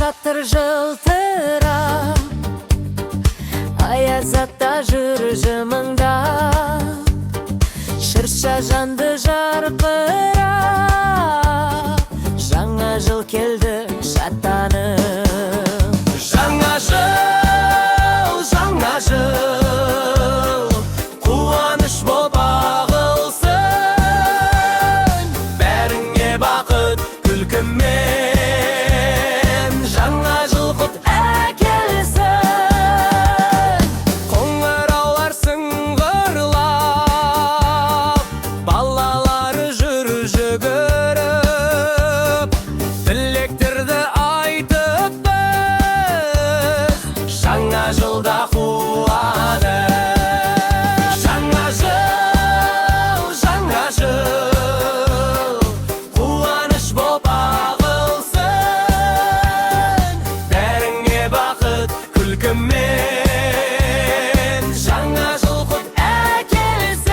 Шатыр жылтырап, аяз ата жүр жымыңдап. Шырша жанды жарқырап, жаңа жыл келді шаттанып. Жаңа жыл, жаңа жыл, қуаныш боп ағылсын, бәріңе бақыт, күлкімен жаңа жыл құт әкелсін. Қоңыраулар сыңғырлап, балалар жүр жүгіріп, тілектерді айтып, біз жаңа жылда қуанып. Жаңа жыл, жаңа жыл, қуаныш боп ағылсын, бәріңе бақыт, күлкімен жаңа жыл құт әкелсін.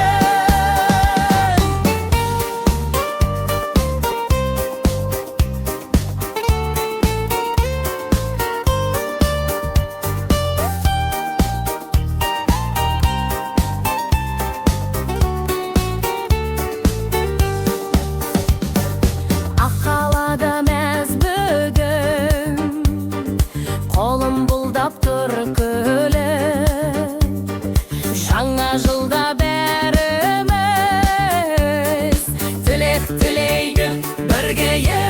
Аққалада мәз бүгін, қолын бұлдап тұр күліп. Жаңа жылда бәріміз тілек тілейік бірге.